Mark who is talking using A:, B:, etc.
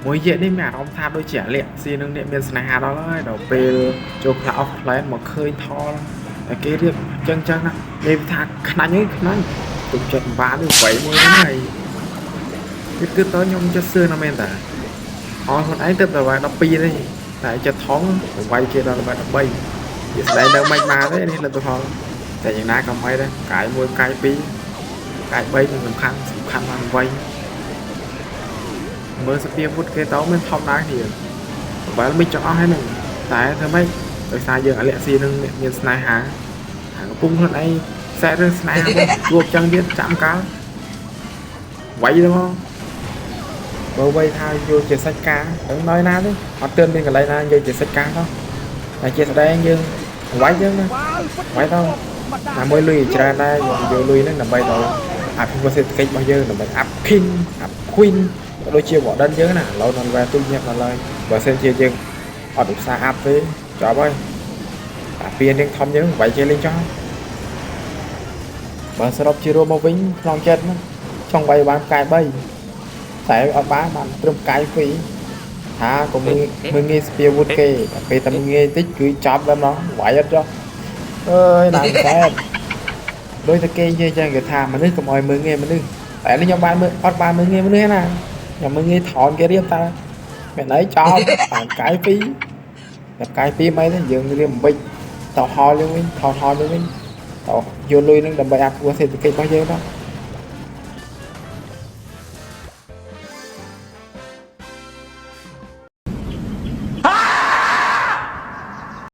A: មួយយៈនេះមានអារម្មណ៍ថាដូចជាអាលាក់ស៊ីនឹងអ្នកមានស្នេហាដល់ហើយដល់ពេលចូល Clash of Clans មកឃើញថលតែគេរៀបចឹងចឹងណានិយាយថាខ្នាញ់ហ្នឹងខ្នាញ់ទុកចិត្តបាននេះវៃមួយហ្នឹងហើយគឺគឺតើខ្ញុំចិត្តសឿនណាស់មែនតាអស់ខ្លួនឯងទៅដល់12នេះតែចិត្តថងវាយគេដល់13វាស្ដែងនៅមិនមកទេនេះលទ្ធផលតែយ៉ាងណាក៏មិនដែរកាយ1កាយ2កាយ3នឹងសំខាន់សំខាន់បានវៃមើលសភាវុធគេតមានធម្មតាគ្នាបែលមិនចង់អស់ហើយហ្នឹងតែធ្វើម៉េចដោយសារយើងអាលាក់ស៊ីនឹងមានស្នេហាអាកំពុងខ្លួនឯងសែករឿងស្នេហាមកជួបចឹងទៀតចាំកាលវាយទៅមកបើវាយថាយកជាសាច់ការដឹងដល់ណាទេអត់ទឿនមានកន្លែងណាយកជាសាច់ការទៅតែជាស្ដែងយើងវាយយើងណាវាយទៅណាមួយលុយច្រើនដែរយើងយកលុយហ្នឹងដើម្បីដល់អភិវឌ្ឍសេដ្ឋកិច្ចរបស់យើងដើម្បី up king up queen ក៏ដូចជា warden យើងណាឥឡូវនៅ level ទូចញាប់ដល់ហើយបើសិនជាយើងអត់ឧស្សាហ៍ up ទេចប់ហើយអាពៀនរៀងធំយើងវាយគេលេងចោលបើសរុបជារួមមកវិញក្នុងចិត្តណាចង់វាយបានផ្កាយ3តែអត់បានបានត្រឹមផ្កាយ2ថាក៏មើលមើលងាយស្ពាវុធគេតែពេលតែមើលងាយតិចគឺចប់ដល់ម្ដងវាយអត់ចុះអើយណាស់តែដោយតែគេនិយាយចឹងគេថាមនុស្សកុំឲ្យមើលងាយមនុស្សតែនេះខ្ញុំបានមើលអត់បានមើលងាយមនុស្សទេណាខ្ញុំមើលងាយថនគេរៀបតើមែនអីចប់បានផ្កាយ2តែផ្កាយ2មិនទេយើងរៀបមិនបិចតហោយើងវិញថតហោយើងវិញតយកលុយនឹងដើម្បីអភិវឌ្ឍសេដ្ឋកិច្ចរបស់យើងទៅ។